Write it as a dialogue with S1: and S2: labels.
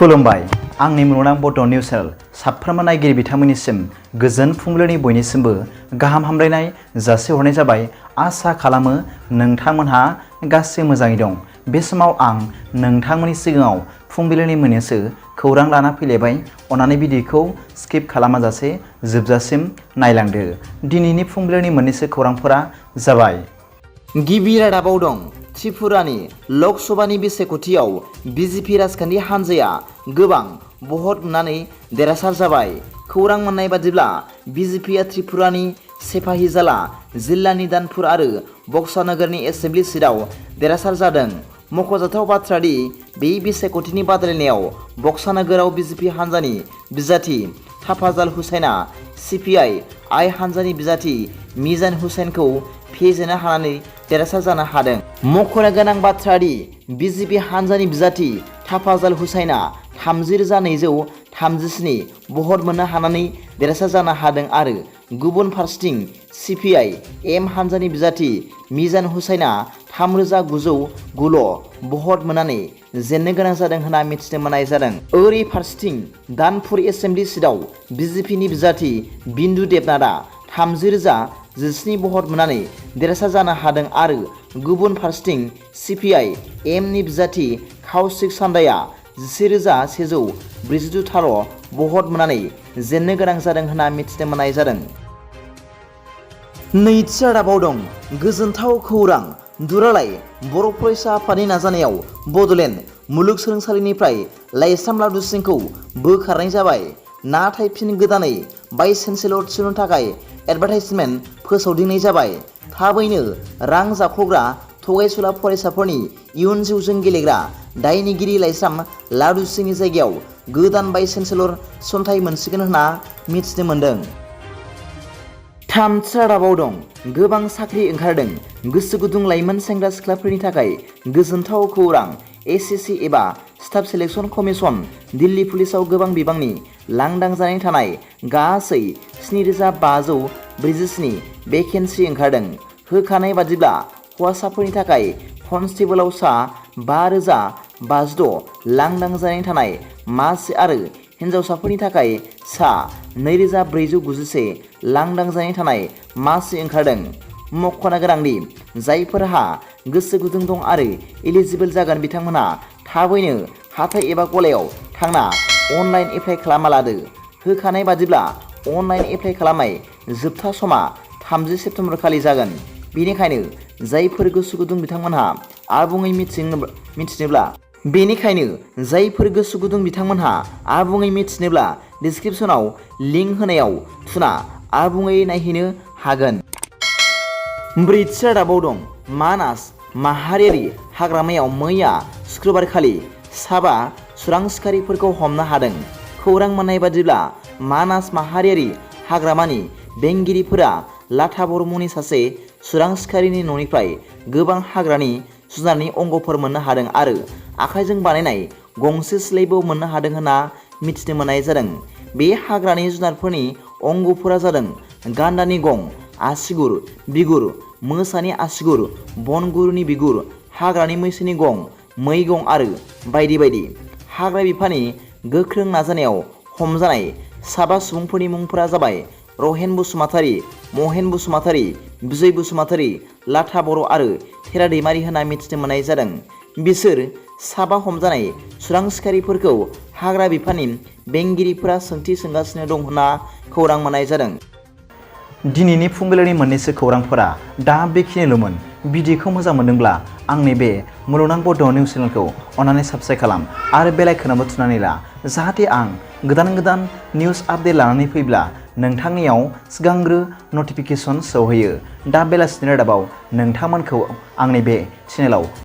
S1: खुलुमबाय आंनि मुलुगनां बड' निउस चेनेल साफ्रोमबो नायगिरि बिथांमोननिसिम गोजोन फुंबिलिनि बयनिसिमबो गाहाम हामलायनाय जासिहरनाय जाबाय। आसा खालामो नोंथांमोनहा गासै मोजाङै दं। बे समाव आं नोंथांमोननि सिगाङाव फुंबिलिनि मोननैसो खौरां लाना फैलायबाय। अन्नानै भिडिअखौ स्किप खालामाजासे जोबजासिम नायलांदो। दिनैनि फुंबिलिनि मोननैसो खौरांफोरा जाबाय। गिबि रादाबाव दं त्रिपुरानि लक सभानि बिसायख'थियाव BJP राजखान्थि हान्जाया गोबां भट मोननानै देरहासार जाबाय। खौरां मोननाय बादिब्ला BJPआ त्रिपुरानि सेपाहिजाला जिल्लानि दानपुर आरो बक्सा नोगोरनि एसेम्बलि सिटआव देरहासार जादों। मख'जाथाव बाथ्रा दि बे बिसायख'थिनि बादायलायनायाव बक्सा नोगोराव BJP हान्जानि बिजाथि थाफाजाल हुसैना CPI हान्जानि बिजाथि मिजान हुसैनखौ फेजेननो हानानै देरहासार जानो हादों। मख'नो गोनां बाथ्रा दि BJP हान्जानि बिजाथि थाफाजाल हुसैना 30,237 भट मोननो हानानै देरहासार जानो हादों आरो गुबुन फारसेथिं CPI हान्जानि बिजाथि मिजान हुसैना 3,909 भट मोननानै जेननो गोनां जादों होनना मिथिनो मोननाय जादों। ओरै फारसेथिं दानपुर एसेम्बलि सिटआव BJPनि बिजाथि बिन्दु देबनाथआ 30,017 भट मोननानै देरहासार जानो हादों आरो गुबुन फारसेथिं CPI नि बिजाथि कौशिक सान्दाया 11,142 भट मोननानै जेननो गोनां जादों होनना मिथिनो मोननाय जादों। नैथि रादाबाव दं गोजोनथाव खौरां। दुलाराय बर' फरायसा आफादनि नाजानायाव बड'लेण्ड मुलुगसोलोंसालिनिफ्राय लाइस्राम लावदु सिंखौ बोखारनाय जाबाय। नाथाय फिन गोदानै भाइस चेन्सेलर थिसननो थाखाय एडभार्टाइजमेन्ट फोसावदिंनाय जाबाय। थाबैनो रां जाख'ग्रा थगायसुला फरायसाफोरनि इयुन जिउजों गेलेग्रा दायनिगिरि लाइस्राम लावदु सिंनि जायगायाव गोदान भाइस चेन्सेलर थिसनथाइ मोनसिगोन होनना मिथिनो मोन्दों। थामथि रादाबाव दं गोबां साख्रि ओंखारदों। गोसो गुदुं लाइमोन सेंग्रा सिख्लाफोरनि थाखाय गोजोनथाव खौरां। SCC एबा स्टाफ सिलेक्शन कमिसन दिल्ली पुलिसाव गोबां बिबांनि लांदां जानानै थानाय गासै 7,547 भेकेन्सि ओंखारदों। होखानाय बादिब्ला हौवासाफोरनि थाखाय कनस्टेबलआव सा 5,056 लांदां जानानै थानाय मासि आरो हिन्जावसाफोरनि थाखाय सा 2,491 लांदां जानानै थानाय मासि ओंखारदों। मख'नो गोनांदि जायफोरहा गोसो गुदुं दं आरो एलिजिबोल जागोन बिथांमोनहा थाबैनो हाथाइ एबा गलायाव थांना अनलाइन एप्लाइ खालामना लादो। होखानाय बादिब्ला अनलाइन एप्लाइ खालामनाय जोबथा समा 30 सेप्तेम्बर खालि जागोन। बेनिखायनो जायफोर गोसो गुदुं बिथांमोनहा आबुङै मिथिनोब्ला डिसक्रिपसनाव लिंक होनायाव थुना आबुङै नायहैनो हागोन। ब्रैथि रादाबाव दं मानास माहारियारि हाग्रामायाव मैया शुक्रबारखालि 7 सुरां सिखारिफोरखौ हमनो हादों। खौरां मोननाय बादिब्ला मानास माहारियारि हाग्रामानि बेंगिरिफोरा लाटा बर' मुंनि सासे सुरां सिखारिनि न'निफ्राय गोबां हाग्रानि जुनारनि अंगफोर मोननो हादों आरो आखाइजों बानायनाय गंसे सिलाइबो मोननो हादों होनना मिथिनो मोननाय जादों। बे हाग्रानि जुनारफोरनि अंगफोरा जादों गान्दानि गं, आसिगुर, बिगुर, मोसानि आसिगुर, बनगुरुनि बिगुर, हाग्रानि मैसोनि गं, मै गं आरो बायदि बायदि। हाग्रा बिफाननि गोख्रों नाजानायाव हमजानाय 7 सुबुंफोरनि मुंफोरा जाबाय रहेन बसुमतारी, महेन बसुमतारी, बिजय बसुमतारी, लाटा बर' आरो थेरा दैमारि होनना मिथिनो मोननाय जादों। बिसोर 7 हमजानाय सुरां सिखारिफोरखौ हाग्रा बिफाननि बेंगिरिफोरा सोंथि सोंगासिनो दं होनना खौरां मोननाय जादों। दिनैनि फुंबिलिनि मोननैसो खौरांफोरा दा बेखिनिल'मोन। भिडिअखौ मोजां मोनदोंब्ला आंनि बे मुलुगनां बड' निउस चेनेलखौ अन्नानै साबस्क्राइब खालाम आरो बेल आइकनआवबो थुनानै ला, जाहाथे आं गोदान निउस आपडेट लानानै फैब्ला नोंथांनियाव सिगांग्रो नटिफिकेसन सौहैयो। दा बेलासिनि रादाबाव नोंथांमोनखौ आंनि बे चेनेलाव